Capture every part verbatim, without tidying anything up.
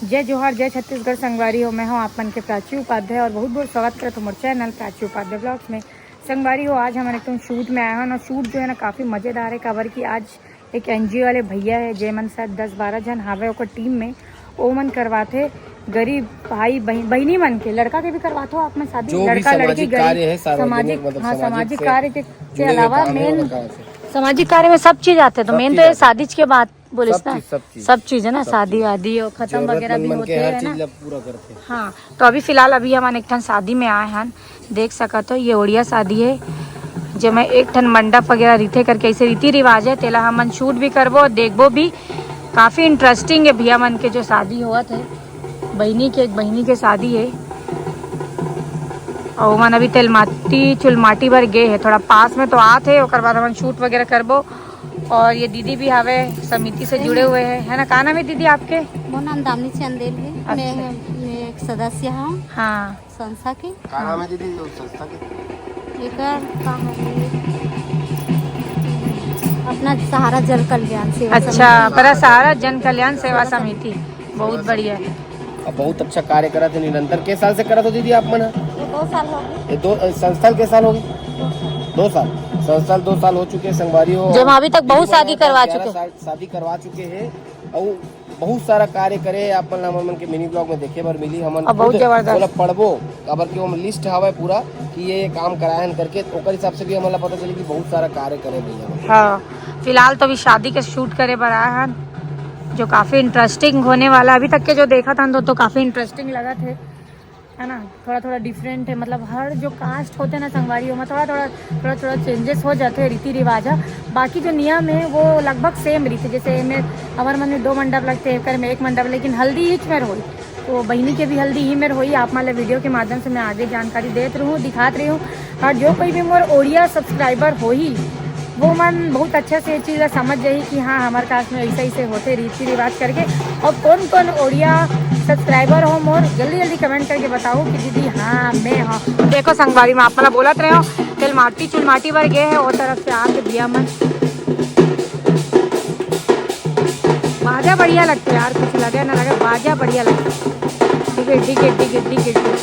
जय जोहार, जय छत्तीसगढ़ संगवारी हो। मैं हूँ आप मन के प्राची उपाध्याय और बहुत बहुत स्वागत करत हूँ मोर चैनल प्राची उपाध्याय ब्लॉग्स में। संगवारी हो, आज हमन एक ठन शूट में आए हन और शूट जो है ना, काफ़ी मज़ेदार है, काबर कि आज एक एनजीओ वाले भैया है, जे मन शायद दस बारह झन हावे ओकर टीम में, ओ मन करवाथे गरीब भाई बहिन, बहिनी मन के, लड़का के भी करवाथो आप मन शादी? जो भी लड़का लड़की सामाजिक गरीब कार्य है, सार्वजनिक सामाजिक, मतलब हाँ, सामाजिक सामाजिक से कार्य के, के जुड़े हुए अलावा काम है, मेन वो काम से। सामाजिक कार्य में सब चीज आते, तो सब मेन चीज तो ये आते। शादी के बात बोलिस सब ना, चीज, सब चीज। सब चीज है ना, सब शादी चीज। वादी और खत्म वगैरह जरूरतमंद भी मन के होते हर हैं चीज ना। ला पूरा करते हैं। हाँ, तो अभी फिलहाल अभी हमन एक ठन शादी में आए हन, देख सकत हो, ये ओड़िया शादी है, जेमा एक ठन मंडप वगैरह रहिथे करके ऐसे रीति रिवाज है, तेला हमन शूट भी करबो और देखबो भी। काफ़ी इंटरेस्टिंग है भैया मन के जो शादी होवत है, बहिनी के, एक बहिनी के शादी है। और ओमन अभी तेलमाटी चुलमाटी बर गे है, थोड़ा पास में तो आत है, ओकर बाद हमन शूट वगैरह करबो। और ये दीदी भी हावे, समिति से जुड़े हुए हैं, है ना? का नाम है दीदी आपके? मोर नाम दामिनी चंदेल है। अच्छा। मैं, मैं एक सदस्य हूँ। हाँ। संस्था के। का नाम है दीदी, वो संस्था के? एकर का है? अपना सहारा जल कल्याण सेवा अच्छा, समिति। अपना सहारा जन कल्याण सेवा समिति, बहुत बढ़िया। अब बहुत अच्छा कार्य करत है निरंतर। के साल से करत हो दीदी आप मन? ये दो साल हो गए। ये दो, अ, संस्था के साल हो गए? दो साल। संस्था दो साल हो चुके हैं संगवारी हो। जेमा अभी तक बहुत शादी करवा चुके हैं। शादी करवा चुके हैं और बहुत सारा कार्य करे। आप मन ला हमर मन के मिनी ब्लॉग में देखे बर मिली। हमन अब बहुत खुद जबरदस्त। ओला पढ़बो, काबर कि ओमा लिस्ट हवय पूरा कि ये, ये काम कराए हन करके, तो ओकर हिसाब से भी हमन ला पता चली कि बहुत सारा कार्य करे भैया मन। हाँ, फिलहाल तो अभी शादी के शूट करे बर आए हन, जो काफ़ी इंटरेस्टिंग होने वाला है। अभी तक के जो देखत हन तो, तो काफ़ी इंटरेस्टिंग लगत है। है ना, थोड़ा थोड़ा डिफरेंट है, मतलब हर जो कास्ट होते हैं ना संगवारी, ओमा थोड़ा थोड़ा, थोड़ा थोड़ा चेंजेस हो जाते हैं रीति रिवाज ह। बाकी जो नियम है वो लगभग सेम रहिथे। जैसे एमे हमर मन में दो मंडप लगते हैं, एकर में एक मंडप, लेकिन हल्दी इच मेर होई, तो बहिनी के भी हल्दी ही मेर होई। आप मन ला वीडियो के माध्यम से मैं आगे जानकारी देत रहूँ, दिखात रही हूँ। और जो कोई भी मोर ओड़िया सब्सक्राइबर होही, वो मन बहुत अच्छा से ये चीज़ ला समझ जाही कि हाँ, हमारे कास्ट में ऐसे ऐसे होते रीति रिवाज करके। और कौन कौन ओड़िया सब्सक्राइबर हो मोर, जल्दी जल्दी कमेंट करके बताओ कि दीदी हाँ, मैं हाँ। देखो संगवारी, मैं आप मन ला बोलत रहे हो, तेलमाटी चुलमाटी बर गए है, वो तरफ से आके भैया मन बाजा बढ़िया लगते यार, कुछ लगे ना लगे, बाजा बढ़िया लगते। डिगे, डिगे, डिगे, डिगे, डिगे।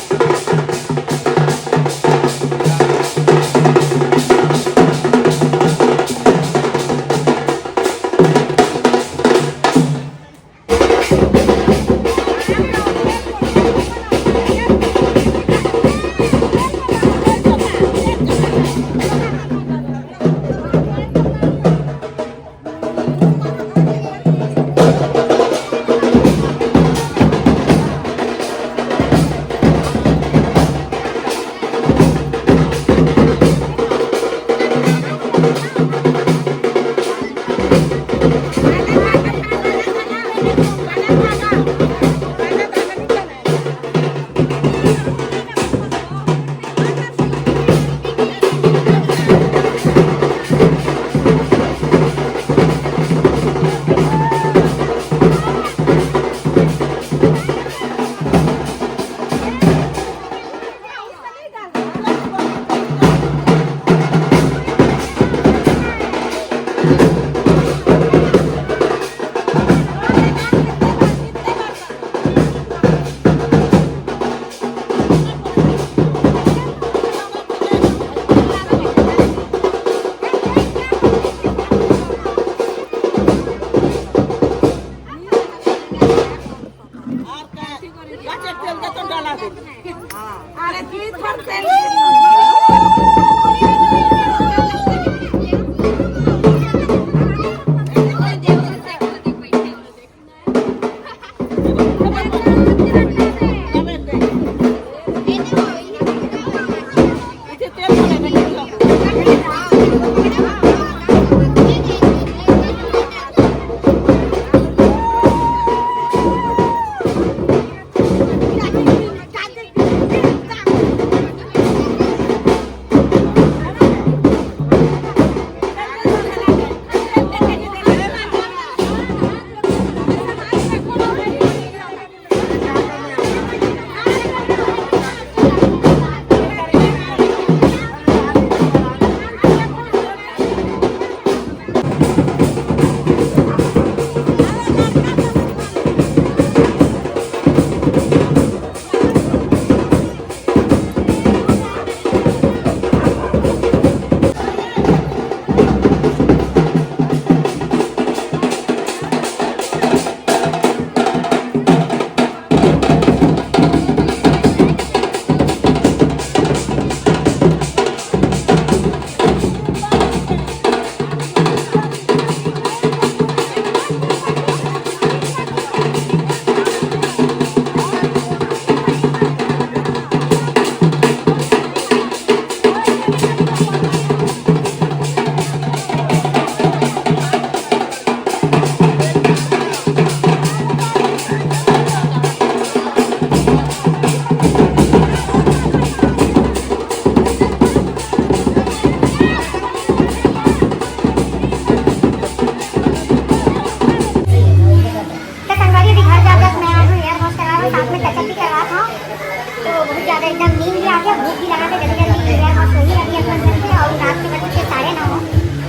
भूख भी लगा थे, जल्दी जल्दी हेयर वॉश होही अभी अपन घर पे, और रात के बज चुके साढ़े नौ।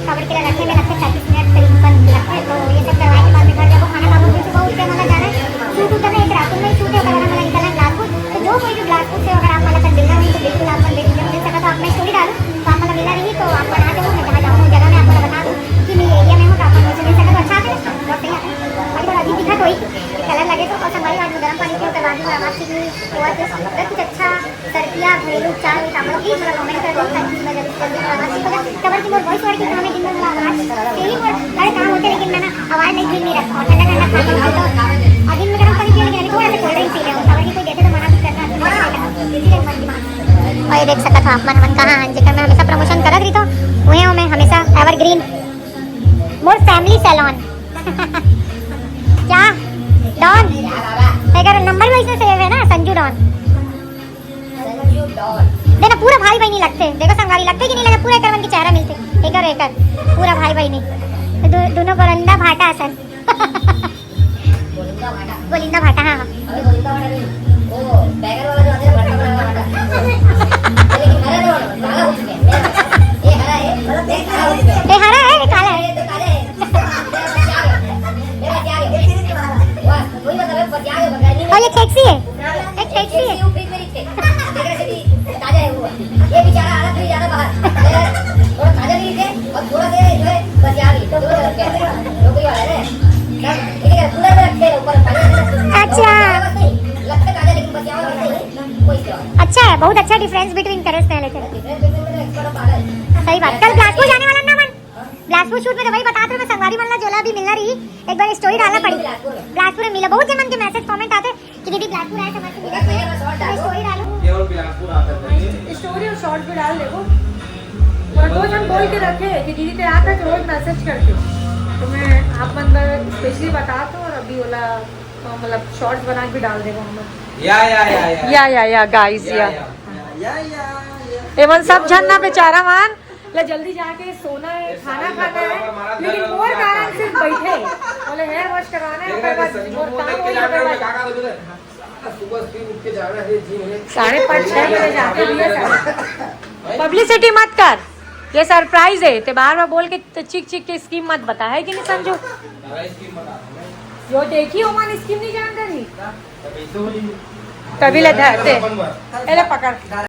काबर के लिए रखे में लगते पैंतीस मिनट करीबन लगते, तो ये सब करवाए के बाद में घर जाबो, खाना खाबो, फिर सुबह उठ के मतलब जाना है शूट उधर में, एक रात में शूट है, ओकर बाद हमला निकलना है बिलासपुर। तो जो कोई भी बिलासपुर से अगर आप मतलब मिलना होही तो बिल्कुल आप मन मिल सकत हो, आप मैं स्टोरी डालूँ तो आप मतलब मिलना रही तो आप मन आ जाओ, मैं जहाँ जाऊँ जगह मैं आपको बता दूँ कि मैं एरिया में हूँ, तो आप मन मुझसे मिल सकत हो। अच्छा आता है, बहुत सही आता है। भाई थोड़ा अजीब दिखा तो ही कलर लगे तो, और संगवारी आज मैं गर्म पानी पी, उसके बाद में आवाज़ सीखनी हुआ थे, अगर कुछ अच्छा सर्दिया घरेलू उपचार होई तो आप लोग प्लीज थोड़ा कमेंट कर दो, ताकि मैं जल्दी से जल्दी आवाज़ सीख जाऊँ। काबर कि मोर वॉइस ओवर की हमें दिन में थोड़ा आवाज़ से ही मोर हर काम होते, लेकिन मैं ना आवाज़ नहीं ठीक नहीं रखता हूँ, ठंडा ठंडा खा लेती हूँ, तो और दिन में गर्म पानी पीने के लिए थोड़ा सा कोल्ड ड्रिंक पी ले हूँ, काबर कि कोई देते तो मना भी करता है, तो मैं नहीं खाता। और ये देख सकत हो आप मन, मन कहाँ हैं, जेकर मैं हमेशा प्रमोशन करत रही, तो वही हूँ मैं हमेशा एवरग्रीन, मोर फैमिली सैलून। क्या डॉन? अगर नंबर भी इसमें सेव है ना, संजू डॉन। संजू डॉन। देना पूरा भाई बहनी लगते, देखो संगवारी लगते कि नहीं लगे, पूरा एकर मन के चेहरा मिलते, एकर एकर पूरा भाई बहनी। तो दो, दोनों गोरिंदा भाटा असन। गोरिंदा भाटा, हाँ, हाँ। अरे गोरिंदा भाटा नहीं, वो बैगन वाला जो आता है, भरता भरता भाटा। ये लेकिन हरा नहीं होना, काला हो चुके हैं। ये हरा है, मतलब ये काला हो चुके हैं। ये हरा है, ये काला है। ये तो काला है। ये बस यार है। ये बस यार है। बस, वही मतलब है, बस यार है, बस गर्मी में और ये खेकसी है, ये खेकसी है। ये फ्रिज में रखते हैं। देखने से भी ताजा है वो। ये बेचारा आ रहा था ज्यादा बाहर, थोड़ा ताजा भी रखे और थोड़ा से जो है बसिया भी, तो वो रखे, नौकरी वाला है। ठीक है, कूलर में रखते हैं ऊपर, ताजा है। अच्छा। बस नहीं, लगता ताजा लेकिन बसिया हुआ लगता है, कोई सेवा नहीं। अच्छा है, बहुत अच्छा डिफरेंस बिटवीन करे से पहले थे। डिफरेंस बिटवीन में एक्सपर्ट पागल। सही बात। कल बिलासपुर जाने वाला ना मन, बिलासपुर शूट में तो वही बता रहे, मैं संगवारी मन ला जोला भी मिलना रही, एक बार स्टोरी डालना पड़ी। बिलासपुर में मिला, बहुत जन मन के मैसेज कमेंट आते कि दीदी बिलासपुर आए, समझ से मिले, तो मैं स्टोरी डालूं। केवल बिलासपुर आता है। स्टोरी और शॉर्ट भी डाल देबो। और दो जन बोल के रखे कि दीदी तेरे आता है तो रोज मैसेज करके, तो मैं आप मन बर स्पेशली बता दो। और अभी ओला तो मतलब शॉर्ट्स बना के भी डाल देबो हम। या या या या या या या गाइस या या या। या या या। एमन सब झन ना बेचारा मन ला जल्दी जाके सोना है, खाना खाना है, लेकिन मोर कारण सिर्फ बैठे, बोले हेयर वॉश करवाना है, ओकर बाद मोर काम होई, ओकर बाद सुबह सुबह उठ के जाना है जिम में। साढ़े पाँच, छह बजे जाके भी है साढ़े। पब्लिसिटी मत कर, ये सरप्राइज है। ते बार बार बोल के ते चिक चिक के स्कीम मत बता, है कि नहीं संजू? जो देखी ओमन स्कीम नहीं जान रही। तभी ले धरते। ए ले पकड़।